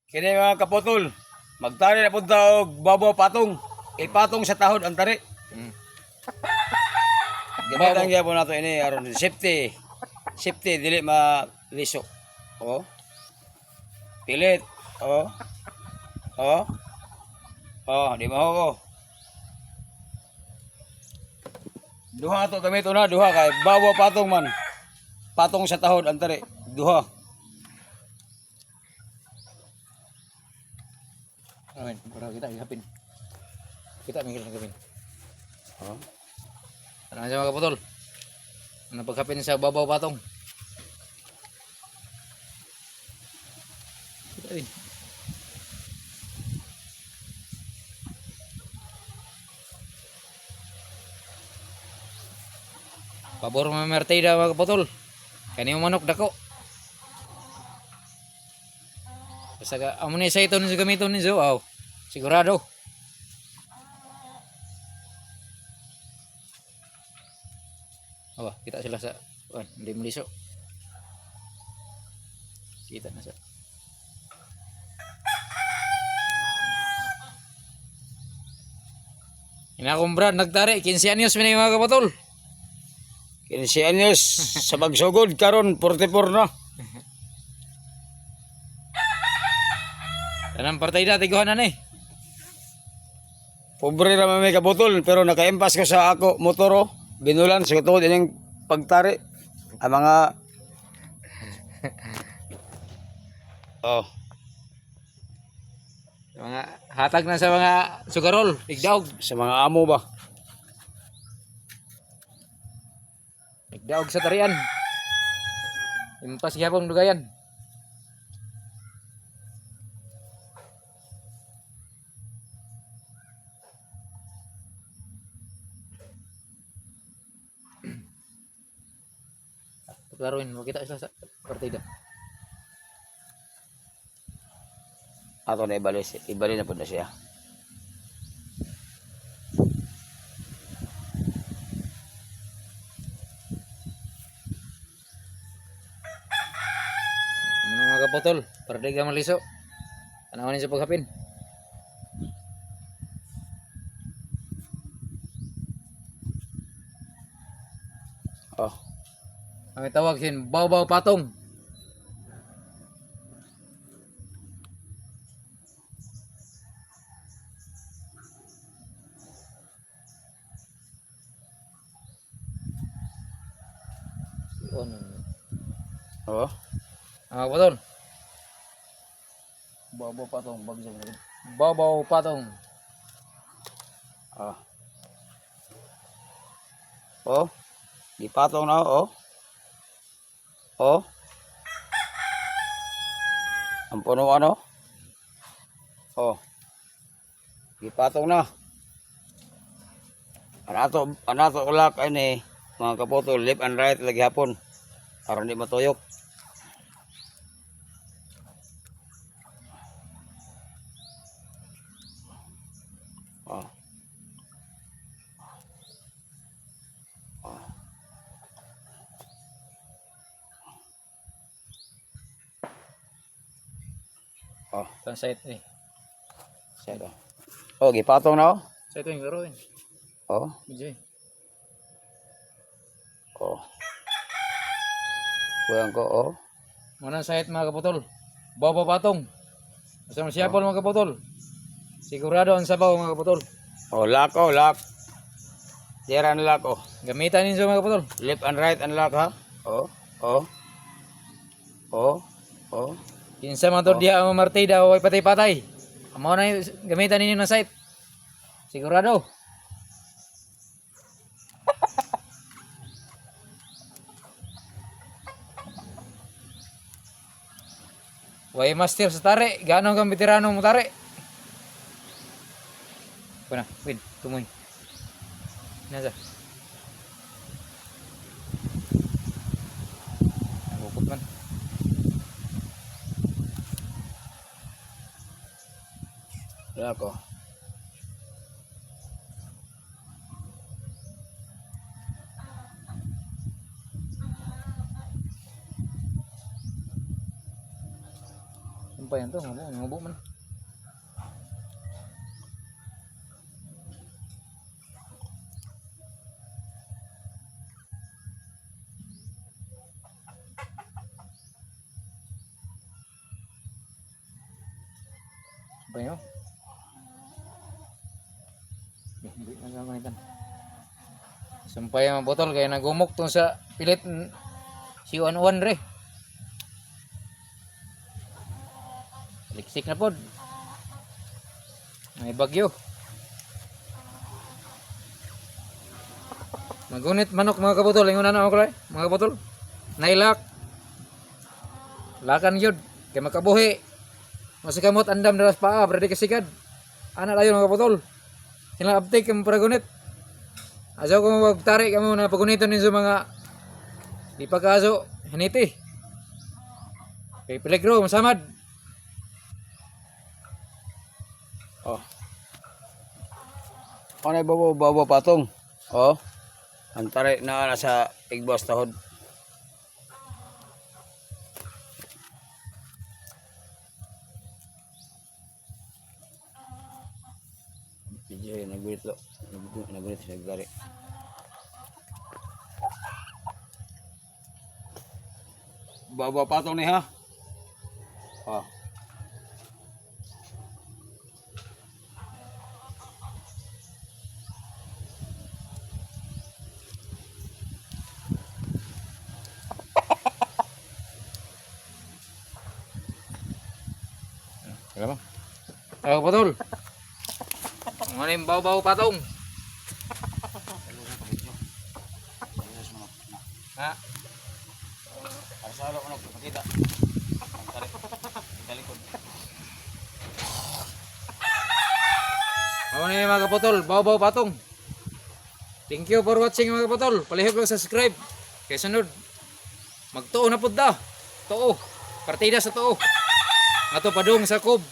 Kini, mga kaputol, magtari na punta og babaw patong. Ipatong sa tahod ang tari. Gamitan gyapon nato ini aron safety. Safety, dili maliso. Oh. Pilit. Oh. Oh. Oh, di mo ko. Duha to gamito na, duha kay babaw patong man. Patong sa tahod ang tari. Duha. Amen. Para kita ihapin. Kita may kita gawin. Oh. Ano siya, mga kaputol? Ano paghapin sa babaw patong? Kita din. Pabor mamertida, mga kaputol. Kani mo manok dako. Basta ka, amo ni sa ito ni sa gamiton ni so, aw. Sigurado. Aba, kita sila sa kuan, hindi maliso. Kita na sa. Ina akong brad nagtari 15 anyos mi mga kapatol. 15 anyos sa pagsugod, karon 44 na. Tanang partida tiguan na ni. Pobre ra man may kabutol, pero nakaimpas ko sa ako motor, oh. Binulan sa tuod ining pagtari ang mga, oh. Mga hatag na sa mga sugarol, igdaog. Sa mga amo ba. Igdaog sa tarian. Impas gyapon dugayan. Klaruin, makita sila sa partida. Ato na ibali, ibali na pud na siya. Ano, mga kaputol, para di ka maliso. Tanawan niyo sa paghapin. Oh. Ang tawag sin baw-baw patong. Ano? Oh. Mga kaputol, Babo pa tong bagsak na. Baw-baw patong. Oh. Oh. Gipatong na, oh. Oh. Ang punuan, oh. Oh. Gipatong na. Anato anato ulak ini, mga kaputol, left and right lagi hapon. Aron di matuyok. Oh. Oh, Itong site eh. Sige. Oh, gipatong na, oh. Sa ito yung laro eh. Oh, BJ. oh. Kuyan ko, oh. Muna site, mga kaputol. Baw-baw patong. Basta mo siyapol, mga kaputol. Sigurado ang sabaw, mga kaputol. Oh, lock, oh, lock. Dira na lock, oh. Gamitan ninyo, mga kaputol. Left and right and lock, ha? Oh, oh. Oh, oh. Kinsa man to diha ang martida o patay-patay. Amo na yung gamitan ninyo ng site. Sigurado. Way master sa tari, gaano kang veterano mo tari? Kuna, win, tumoy. Nasa. Bukot man. Lock, oh. Sumpay to, ngubo, ngubo man. Sumpay oh. Eh, hindi na gagamitan. Sumpay ang botol kaya nagumok tong sa pilit si 11 re. Liksik na pod. May bagyo. Magunit manok mga kabutol. Ingon na na ako kulay. Mga kabutol. Nailak. Lakan yun. Kay makabuhi. Masikamot andam dalas paa. Brady kasigad. Ana layo mga kabutol. Sila uptake ang paragunit. Asaw ko magtari kamo na paguniton ninyo mga di pa kaso hiniti. Kay peligro masamad. Oh. Ano bawo bawo patong? Oh. Ang tari na nasa igbas tahod. Medyo nagulit lo. Nagulit siya nagtari. Bawa patong ni ha. Oh. Wala ba? Ayaw patol. Ano yung baw-baw patong? Ha? Para sa ano makita. Ang tari. Ang talikod. Ako na yung mga kaputol, baw-baw patong. Thank you for watching mga kaputol. Palihog lang subscribe. Kaya sunod, magtuo na pud ta. Tuo. Partida sa tuo. Ato padung sa kub.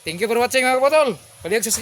Thank you for watching mga kaputol. Palihog subscribe.